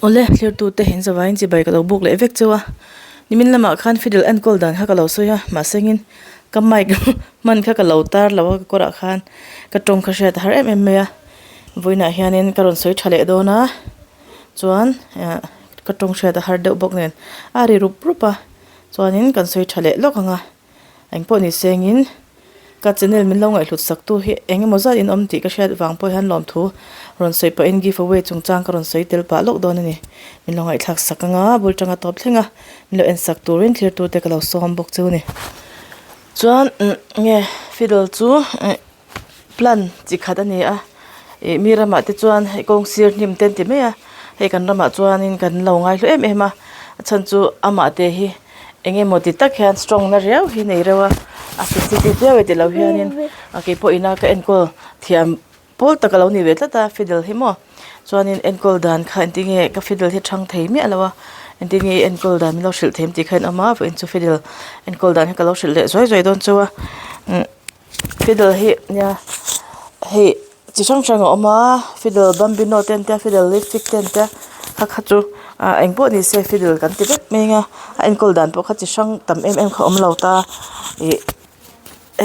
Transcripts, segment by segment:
Awle, thlirtute in zavaiin chibai ka lo buk leh vek cheu a, nimin lamah khan fiddle enkawl dan kha ka lo sawi a, mahsengin ka mic hman kha ka lo tar lo a ka kawrah khan ka tawng kha hriat a har em em mai a, vawiinah hianin ka rawn sawi tha leh dawn a, chuan eh ka tawng hriat a har deuh bawk nen a ri rup rup a, chuanin kan sawi tha leh lawk ang a. Eng pawh ni sengin ka channel min lo ngaihhlut sak tu hi eng emaw zat in awm tih ka hriat vang pawh hian lawmthu rawn sawi pahin give away chungchang ka rawn sawi tel pah lawk dawn a ni. Min lo ngaihthlak sak anga bul tanga tawp thleng a min lo en sak turin thlir tute ka lo sawm bawk chu a ni. Chuan nge fiddle chu Plant chi khat a ni a ih mi ramah te chuan hei kawng sir hnim te an ti mai a hei kan ramah chuanin kan lo ngai hlu em em a a chhan chu amah te hi eng emaw ti tak hian strong na riau hi nei reuh a a sensitive viau e tilo hianin a keipawh ina ka enkawl thiam pawl tak alo ni ve tlat a fiddle hi maw chuanin enkawl dan kha engtin nge ka fiddle hi thang thei miah lo a engtin nge i enkawl dan min lo hrilh thei em tih kha in awm a vawiin chu fiddle enkawl dan hi ka lo hrilh leh zuai zuai dawn chu a umm. Fiddle hi nia hei chi hrang hrang a awm a fiddle bambino te an tia fiddle lipstick te an tia kha kha chu ah engpawh ni se fiddle kan ti vek mai ang a a enkawl dan pawh kha chi hrang tam em em kha a awm lo ta ih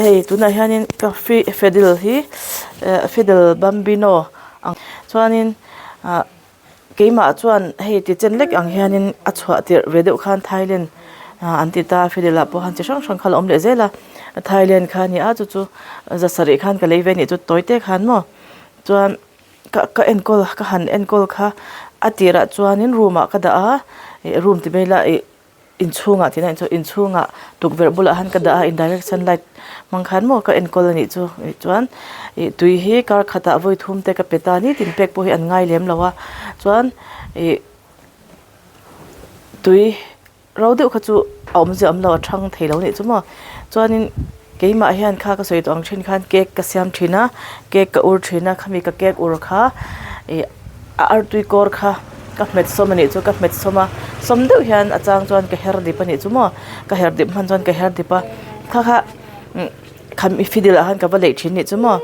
hei tunah hianin ka fiddle hi eh fiddle bambino ang chuanin ah. Keimah chuan hei ti chen lek ang hianin a chhuah tirh ve deuh khan Thailand ah an ti ta a fiddle ah pawh khan chi hrang hrang kha a la awm leh zel a Thailand kha a ni a chu chu za sarih khan ka lei ve anih chu tawi te khan maw chuan ka ka enkawl ka han enkawl kha a tirah chuanin room ah ka dah a ih room ti mai ila ih. Inchhungah tihna in chu inchhungah tukverh bulah han ka dah a indirect sunlight hmang khan maw ka enkawl a nih chu tih chuan ih tui hi kar khatah vawi thum te ka pe ta nitin pek pawh hi an ngai lem lo a chuan ih tui ro deuh kha chu a awmzia awm lo a thang thei lo a nih chu maw chuanin keimah hian kha ka sawi tawh ang thin khan cake ka siam thin a cake ka ur thin a khami ka cake ur kha ih a artui kawr kha ka hmet sawm anih chu ka hmet sawm a sawm deuh hian a chang chuan ka her dip anih chu maw ka her dip hman chuan ka her dip a kha kha umm khami fiddle ah khan ka va leih thin anih chu maw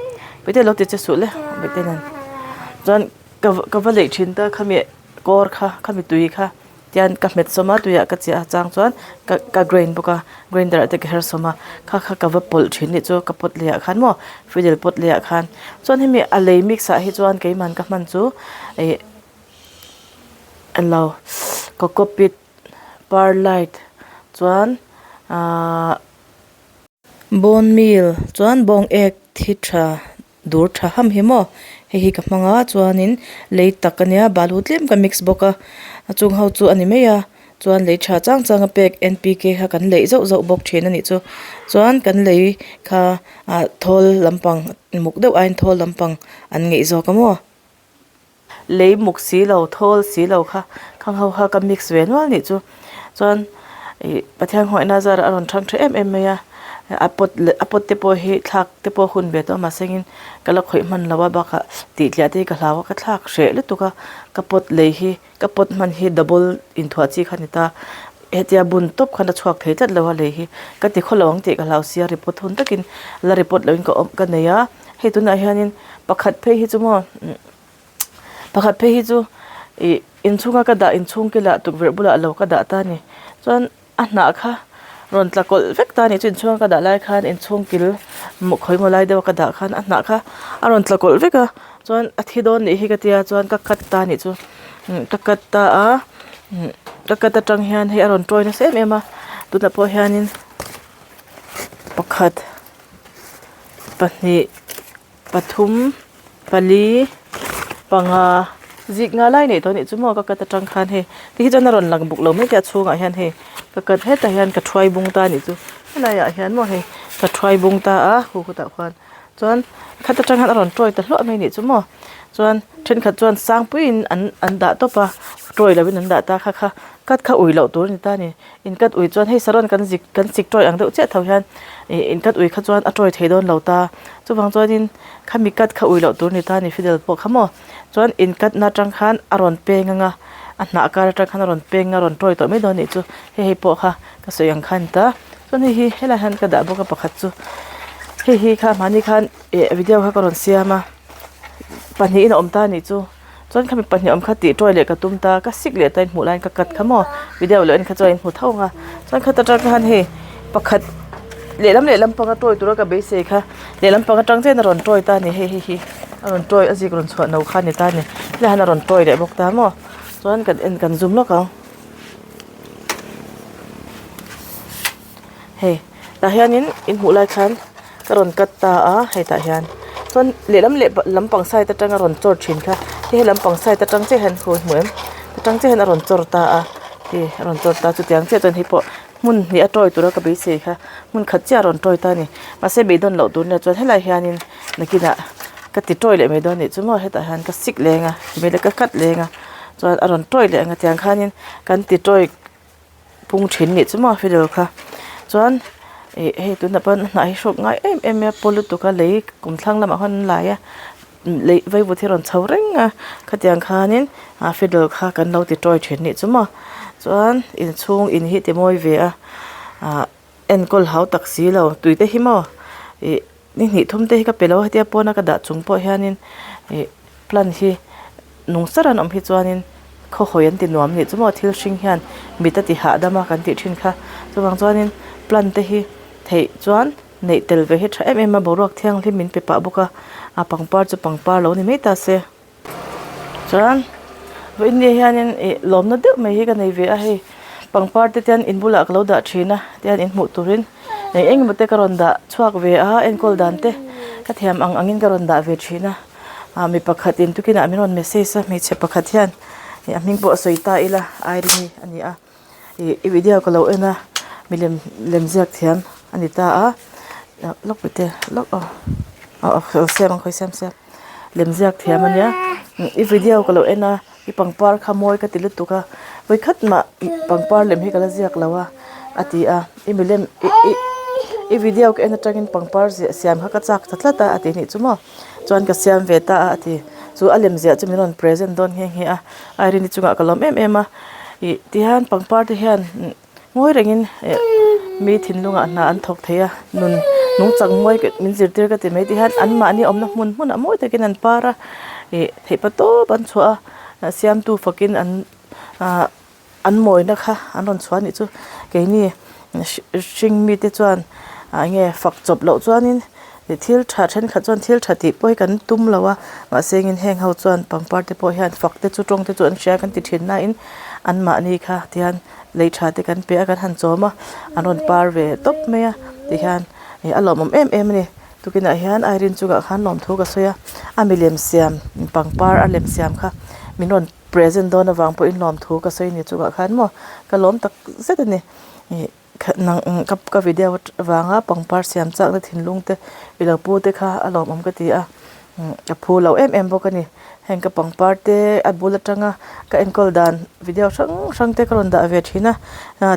bawihte lo ti che suh le bawihte nen chuan ka ka va leih thin ta khami kawr kha khami tui kha. Tian ka hmet sawm a tuiah ka chiah a chang chuan ka ka grind bawk a grinder ah te ka her sawm a kha kha ka va pawlh thin nih chu ka pot leh ah khan maw fiddle pot leh ah khan chuan hemi a lei mix ah hi chuan keimahn ka hman chu ih englo cocopeat perlite chuan ahh bone meal chuan bawng ek thi tha. Dur tha ham hi maw hei hi ka hmang a chuanin lei tak ania balu tlem ka mix bawk a a chung ho chu a ni mai a chuan lei tha chang chang a pek N P K kha kan leih zauh zauh bawk thin a nih chu chuan kan lei kha ah thawl lampang muk deuh aiin thawl lampang an ngeih zawk a maw. Lei muk si lo thawl si lo kha khang ho kha ka mix ve nual nih chu chuan ih Pathian hawihna zarah a rawn thang tha em em mai a a pot leh a pot te pawh hi thlak te pawh hun ve tawh a mahse engin ka la khawih hman lo a bakah tih tliah te hi ka hlau a ka thlak hreh lutuk a ka pot lei hi ka pot hman hi double inthuah chi kha a ni ta hetia bun tawp khan a chhuak thei tlat lo a lei hi ka ti khaw lo ang tih ka hlau sia report hun takin la report loh in ka awm ka nei a hei tunah hianin pakhat phei hi chu maw. Pakhat phei hi chu ih inchhunga ka dah inchhung kilah tukverh bulah lo ka dah ta a ni chuan a hnah kha rawn tla kawlh vek ta a ni chu inchhunga ka dah lai khan inchhung kil khawi maw lai deuha ka dah khan a hnah kha a rawn tla kawlh vek a chuan a thi dawn nih hi ka tia chuan ka cut ta a nih chu ka cut ta a ka cut atang hian hei a rawn tawi nasa em em a tunah pawh hianin pakhat pahnih pathum pali panga zik nga lai neih tawh anih chu maw ka cut atang khan hei ti hi chuan a rawn lang buk lo mai te a chhungah hian hei ka cut hetah hian ka thuai bung ta anih chu helai ah hian maw hei ka thuai bung ta a khu khutah khuan chuan khat atang hian a rawn tawi ta hluah mai anih chu maw chuan thenkhat chuan sangpuiin an an dah tawp a tawi lovin an dah ta kha kha cut kha ui loh tur a ni ta a ni in cut ui chuan hei saron kan zik kan sik tawi ang deuh chiah tho hian ih in cut ui kha chuan a tawi thei dawn lo ta chuvang chuanin khami cut kha ui loh tur a ni ta a ni fiddle pawh kha maw chuan in cut na atang khan a rawn peng ang a a hnah kar atang khan a rawn peng a rawn tawi tawh mai dawn a nih chu hei hei pawh kha ka sawi ang kha a ni ta chuan hei hi helai hian ka dah bawk a pakhat chu hei hi kha mahni khan ih video kha ka rawn siam a pahnihin a awm ta a nih chu. Chuan khami pahnih awm kha tih tawi leh ka tum ta, ka sik leh ta in hmuh laiin ka cut kha maw video lo en kha chuan in hmu tho ang a. Chuan khata tang khan hei pakhat lehlam lehlam panga tawi tura ka beisei kha lehlam panga tang chiahin a rawn tawi ta a ni hei hei hi a rawn tawi a zik rawn chhuah no kha a ni ta a ni helaiah hian a rawn tawi leh bawk ta maw chuan kan en kan zum lawk ang. Hei tah hianin in hmuh lai khan ka rawn cut ta a hei tah hian chuan lehlam leh lampang side atanga rawn chawr thin kha hei he lampang side atang chiah hian khawi hmu em atang chiah hian a rawn chawr ta a hei a rawn chawr ta chutiang chiah chuan hei pawh hmun hnih a tawi tura ka beisei kha hmun khat chiah a rawn tawi ta a ni mahse beidawn loh tur nia chuan helaiah hianin nakinah ka ti tawi leh mai dawn a nih chu maw hetah hian ka sik leng a ti ka cut leng a chuan a rawn tawi leh ang a tiang khanin kan ti tawi. Pung thin nih chu maw fiddle kha chuan ih hei tunah pawh hnah hi hrawk ngai em em mai a paw lutuk a lei kum thlang lamah khawn an lai a lei vaivut hi a rawn chho reng a khatiang khanin ah fiddle kha kan lo ti tawi thin nih chu maw chuan inchhung in hi ti mawi ve a ah enkawl hau tak si lo tui te hi maw ih ni hnih thum te hi ka pe lo a hetia pawna ka dah chung pawh hianin ih plant hi nung sar an awm hi chuanin khawhawi an ti nuam anih chu maw thil hring hian mit a ti hahdam a kan tih thin kha chuvang chuanin plant te hi theih chuan neih tel ve hi tha em em a boruak thianghlim min pe pah bawk a a pangpar chu pangpar lo ni mai ta se. Chuan vawiin ni hianin ih lawmna deuh mai hi ka nei ve a hei pangpar te tian in bulah ka lo dah thin a tian in hmuh turin eng eng emaw te ka rawn dah chhuak ve a enkawl dan te ka thiam ang angin ka rawn dah ve thin a ah mi pakhatin tukinah min rawn message a hmeichhe pakhat hian ih a hming pawh a sawi ta ila Irene a ni a ih i video ka lo en a milem lem ziak thiam a ni ta a lawk bete lawk aw aw siam ang khawi siam siam. Lem ziak thiam a nia i video ka lo en a i pangpar kha mawi ka ti lutuk a vawikhat mah pangpar lem hi ka la ziak lo a a ti a i milem ih i video ka en atangin pangpar ziah siam kha ka chak ta tlat a a ti nih chu maw chuan ka siam ve ta a a ti chu a lem ziah chu min rawn present dawn nghe nghe a Irene chungah ka lawm em em a ih tihian pangpar te hian. Ngawi rengin eh mi thinlungah hna an thawk thei a nun nungchang mawi min zirtir ka ti mai ti hian anmahni awmna hmun hmunah mawi takin an par a ih theihpa tawp an chhuah a siamtu fakin an ah an mawina kha an rawn chhuah a nih chu keini hring mite chuan ah enge fak chawp loh chuanin thil tha thenkhat chuan thil tha tih pawh hi kan tum lo a mahse engin heng ho chuan pangpar te pawh hian fak te chu tawng te chu an hria kan ti thin nain anmahni kha tihian. Lei tha te kan pe a kan han chawm a an rawn par ve tawp mai a tihian ih a lawmawm em em a ni tukinah hian Irene chungah khan lawmthu ka sawi a a milem siam pangpar a lem siam kha min rawn present dawn avang pawhin lawmthu ka sawi a ni chungah khan maw ka lawm tak zet a ni ih nang ka video avanga pangpar siam chakna thinlung te ilo pu te kha a lawmawm ka ti a. Ka phu lo em em bawk a ni heng ka pangpar te a bul atanga ka enkawl dan video hrang hrang te ka rawn dah ve thin a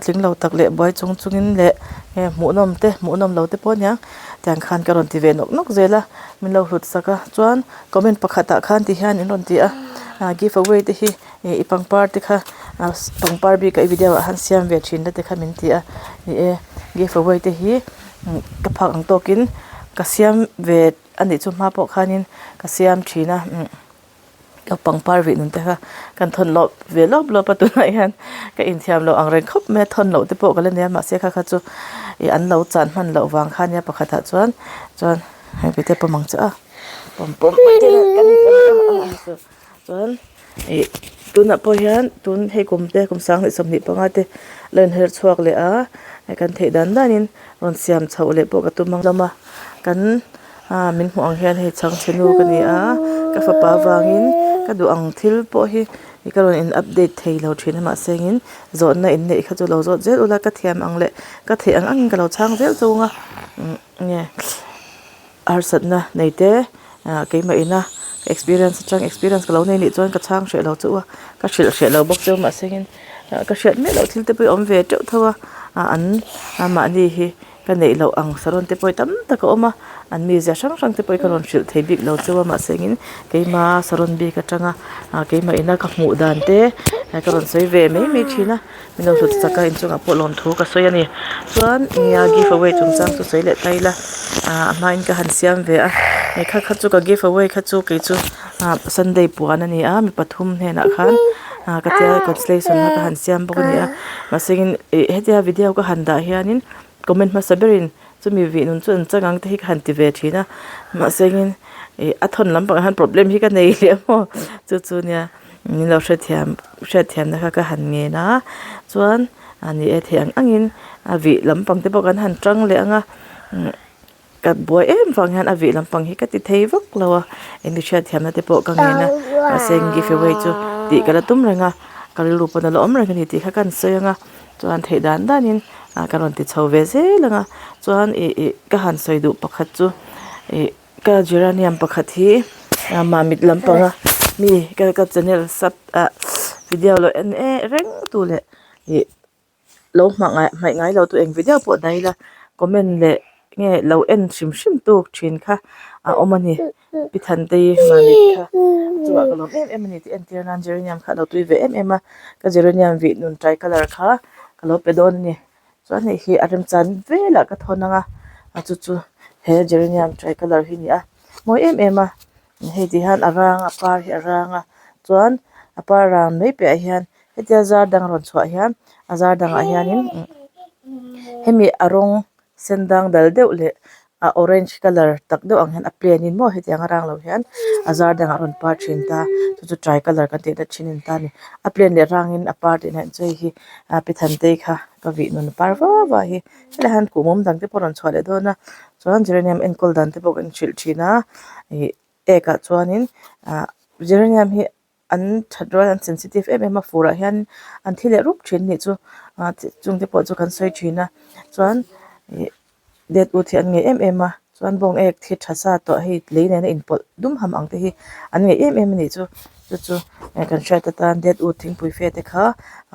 tling lo tak leh buai chung chungin leh nge hmuhnawm te hmuhnawm lo te pawh aniang tiang khan ka rawn ti ve nawk nawk zel a min lo hlut sak a chuan comment pakhatah khan ti hian in rawn ti a give away te hi ih i pangpar te kha pangpar bik ah i video ah han siam ve thin la te kha min ti a ni e give away te hi ka phak ang tawkin ka siam ve. A nih chu hma pawh khanin ka siam thin a umm ka pangpar vih nun te kha kan thawn lawp ve lawp lawp a tunah hian ka inthiam loh ang reng khawp mai a thawn loh te pawh ka la nia mahse kha kha chu ih an lo chan hman loh vang kha ania pakhatah chuan chuan hei te pawm ang che a pawm pawm chuan. Ih tunah pawh hian tun hei kum te kum 20 25 te la inher chhuak leh a hei kan theih dan danin rawn siam chhoh leh pawh ka tum ang hlawm a kan ah min hmuh ang hian hei chhangchhe nu ka ni a ka fapa avangin ka duh ang thil pawh hi ka rawn in update thei lo thin a mahse engin zawhna in neih kha chu lo zawt zel ula ka thiam ang leh ka theih ang angin ka lo chhang zel chung a nge. Harsatna nei te ah keimah ina ka experience atang experience ka lo nei nih chuan ka chhang hreh lo chauh a ka hrilh hreh lo bawk chauh mahse in ka hriat miah loh thil te pawh hi a awm ve teuh tho a ah an mahni hi ka neih loh ang saron te pawh hi tam tak a awm a an mizia hrang hrang te pawh hi ka rawn hrilh thei bik lo chauh a mahse in keima saron bik atanga ah keimah ina ka hmuh dan te ka rawn sawi ve mai mai thin a. Min lo hlut chak a inchungah pawh lawmthu ka sawi a ni chuan nia give away chungchang chu sawi leh ta ila ah a hmain ka han siam ve a hei kha kha chu ka give away kha chu kei chu Ah Sunday puan a ni a mi pathum hnenah khan ah ka tia constellation kha ka han siam bawk a ni a mahse in ih hetia video ka han dah hianin comment hmasa berin chumi vih nun chu an chang ang te hi ka han ti ve thin a mahse in ih a thawn lampangah hian problem hi ka nei leh maw chu chu nia min lo hrethiam hriatthiamna kha ka han ngen a chuan a ni e thei ang angin a vih lampang te pawh kan han tang leh ang a. Ka buai em vang hian a vih lampang hi ka ti thei vak lo a, eng hriatthiamna te pawh ka ngen a, mahse give away chu tih ka la tum reng a, ka rilru pawn a la awm reng a ni tih kha ka han sawi ang a, chuan theih dan danin ah ka rawn ti chho ve zel ang a, chuan ih ih ka han sawi duh pakhat chu ih ka geranium pakhat hi ah mamit lampanga mi ka ka channel sub ah video lo en eh reng tu leh ih. Lo hma ngai hmaih ngai lo tu eng video pawh dai ila comment leh nge lo en hrim hrim tu thin kha a awm a ni pi Thantei mamit kha chungah ka lawm em em a ni tih entir nan geranium kha a lo tui ve em em a ka geranium vih nun tai colour kha ka lo pe dawn a ni chuan hei hi a remchan velah ka thawn ang a chu chu he geranium tai colour hi a ni a mawi em em a hei ti hian a rang a par hi a rang a chuan a par rang mai piahah hian. Hetia zar dang rawn chhuah hian a zar dangah hianin hemi a rawng sen dang dal deuh leh a orange colour tak deuh ang hian a plain in maw hetiang a rang lo hian a zar dangah a rawn par thin ta chu chu tri colour kan tih na thin a ni ta a ni a plain leh rangin a par tihna chu hei hi a pi Thantei kha ka vih nun a par va va hi helai hian kuhmawm dang te pawh a rawn chhuah leh dawn a chuan geranium enkawl dan te pawh kan hrilh thin a ih ek ah chuanin ah geranium hi. an that rual an sensitive em em a fur ah hian an thi leh rup thin anih chu ah chung te pawh chu kan sawi thin a chuan ih det ut hi an ngei em em a chuan bawng ek thi tha sa tawh hei lei nena inpawlh dum ham ang te hi an ngei em em anih chu chu chu kan hriat atan det ut thingpui fe te kha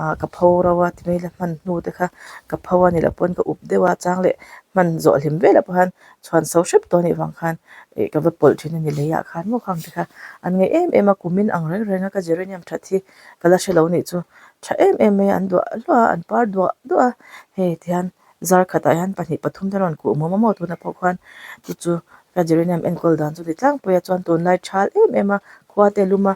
ah ka pho ro a ti mai la hman hnu te kha ka pho a nih loh pawn ka up deuh a chang leh hman zawh hlim velah pawh hian chhuan so hrep tawh anih vang khan ih ka va pawlh thin a ni lei ah khan maw khang te kha an ngaih em em a kum in ang reng reng a ka geranium that hi ka la hrelo anih chu tha em em mai a an duah hluah a an par duah duah a hei tihian zar khatah hian pahnih pathum te rawn kuh mawm a maw tunah pawh khuan chu chu ka geranium enkawl dan chu ni tlangpui a chuan tunlai thal em em a khua te lum a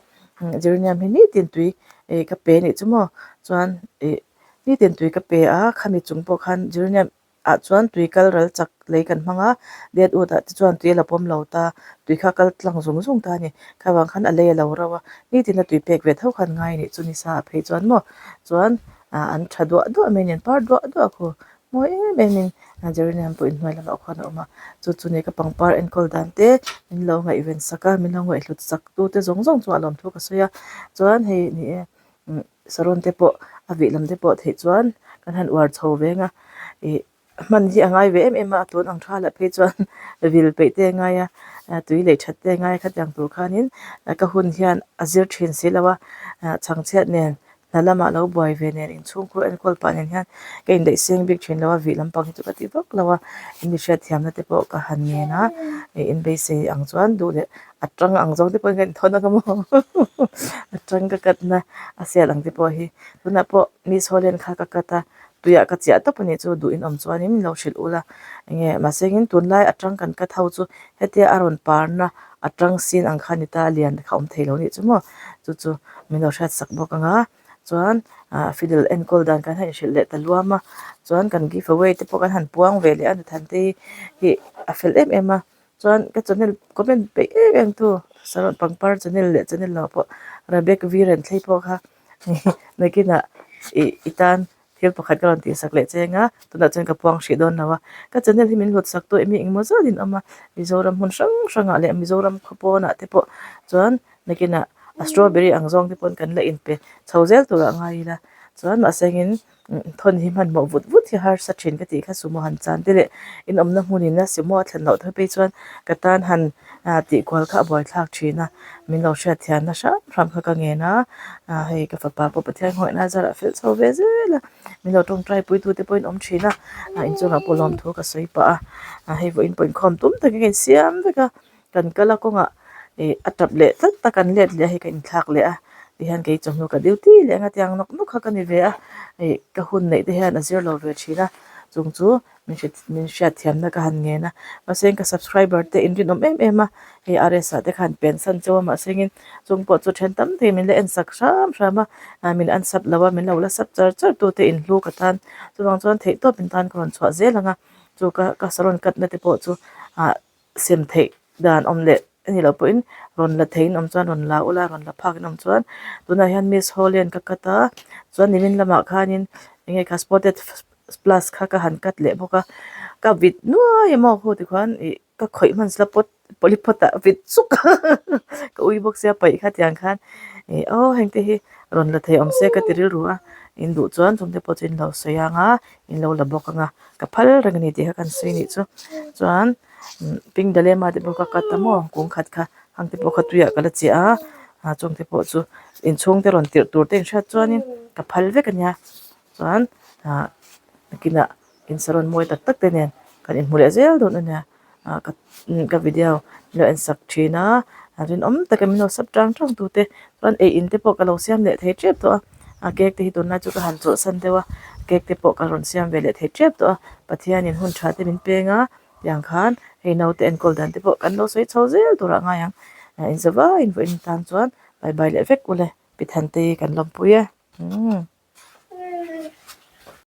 geranium hi nitin tui ih ka pe anih chu maw chuan ih nitin tui ka pe a khami chung pawh khan geranium. ah chuan tui kal ral chak lei kan hmang a det ut ah te chuan tui a la pawm lo ta tui kha kal tlang zung zung ta a ni kha vang khan a lei a lo ro a nitin a tui pek ve tho khan ngai a nih chu ni sa ah phei chuan maw chuan ah an tha duah duah mai a ni an par duah duah khu mawi em em in geranium pawh inhnuai lamah khuan a awm a chu chu ni ka pangpar enkawl dan te min lo ngaihven sak a min lo ngaihhlut sak tu te zawng zawng chuan a lawmthu ka sawi a chuan hei ni e saron te pawh a vih lam te pawh theih chuan kan han uar chho veng a ih hman hi a ngai ve em em a tun ang tha lah phei chuan vil peih te a ngai a tui lei that te a ngai a khatiang tur khanin ka hun hian a zir thin si lo a chhangchhiat nen hna lamah lo buai ve nen inchhungkhur enkawl pah nen hian ka indaih seng bik thin lo a vih lampang hi chu ka ti vak lo a in hriatthiamna te pawh ka han ngen a ih inbeisei ang chuan duh leh. A tang ang zawng te pawhin ka inthawn ang a maw a tang ka cut na a sial ang te pawh hi tunah pawh miss Holland kha ka cut a tuiah ka chiah tawp a nih chu duh in awm chuanin min lo hrilh ula enge mahse engin tunlai a tang kan cut ho chu hetia a rawn parna a tang sin ang kha a ni ta a lian kha a awm thei lo a nih chu maw chu chu min lo hriat sak bawk ang a chuan ah fiddle enkawl dan kan han inhrilh leh ta luam a chuan kan give away te pawh kan han puang ve leh a Nuthante hi a fel em em a. Chuan ka channel comment peih em em tu saron pangpar channel leh channel lo pawh Rebek V Renthlei pawh kha nakinah ih i tan thil pakhat ka rawn tihsak leh cheng a tunah chuan ka puang hrih dawn lo a ka channel hi min hlut sak tu emi engemaw zat in awm a Mizoram hmun hrang hrangah leh Mizoram khaw pawnah te pawh chuan nakinah a strawberry ang zawng te pawn kan la inpe chho zel turah ngai ila chuan mahse engin Thawn hi hmanhmawh vut vut hi harsa thin ka tih kha sumo han chan te leh in awmna hmunin a sumo a thlen loh theuh phei chuan ka tan han ah tih kual kha a buaithlak thin a min lo hriat thianna hram hram kha ka ngen a ah hei ka fapa pawh Pathian nghawihna zarah fel chho ve zel a min lo tawngtai pui tu te pawhin awm thin a ah inchungah pawh lawmthu ka sawi pah a ah hei vawiin pawh inkhawm tum takin ka insiam vek a. Kan kal a kawngah ih a tap leh tlat a kan let leh a hei ka inthlak leh a tihian kei chawhnu ka duty leh ang a tiang nawk nawk kha ka ni ve a ih ka hun neih te hian a zir lo ve thin a chung chu Min hre min hriat thiamna ka han ngen a mahse ka subscriber te in rinawm em em a hei RS ah te khan pen san chauh a mahse engin chung pawh chu then tam thei min la en sak hram hram a ah min unsub lo a min lo la sub char char tu te in hlu ka tan chuvang chuan theih tawp in tan ka rawn chhuah zel ang a chu ka ka salon cut na te pawh chu ah sem theih dan awm leh a nih loh pawhin rawn la theiin awm chuan rawn la ula rawn la phak in awm chuan tunah hian miss Holland ka cut a chuan nimin lamah khanin eng nge kha spotted plus kha ka han cut leh bawk a ka vit nuai a maw khu tikhuan ih ka khawih hman sela pot polypot ah vit chuk a ka ui bawk sia paih kha tiang khan ih aw heng te hi rawn la thei awm se ka ti rilru a in duh chuan chungte pawh chu in lo sawi ang a in lo la bawk ang a ka phal reng a ni tih kha kan sawi anih chu chuan pink dalema te pawh kha cut a maw kung khat kha hang te pawh kha tuiah ka la chiah a ah chung te pawh chu inchhung te rawn tirh tur te in hriat chuanin ka phal vek a nia chuan ah nakinah in salon mawi tak tak te nen kan inhmu leh zel dawn a nia ah ka ka video min lo en sak thin a rinawm taka min lo sub tang tang tu te chuan ei in te pawh ka lo siam leh thei tep tawh a a cake te hi tunlai chu ka han chawlhsan deuh a cake te pawh ka rawn siam ve leh thei tep tawh a Pathianin hun tha te min peng a tiang khan hei naute enkawl dan te pawh kan lo sawi chho zel tur ah ngai ang inzavaiin vawiin tan chuan bye bye leh vek ule Pi Thantei kan lawmpui e. Umm.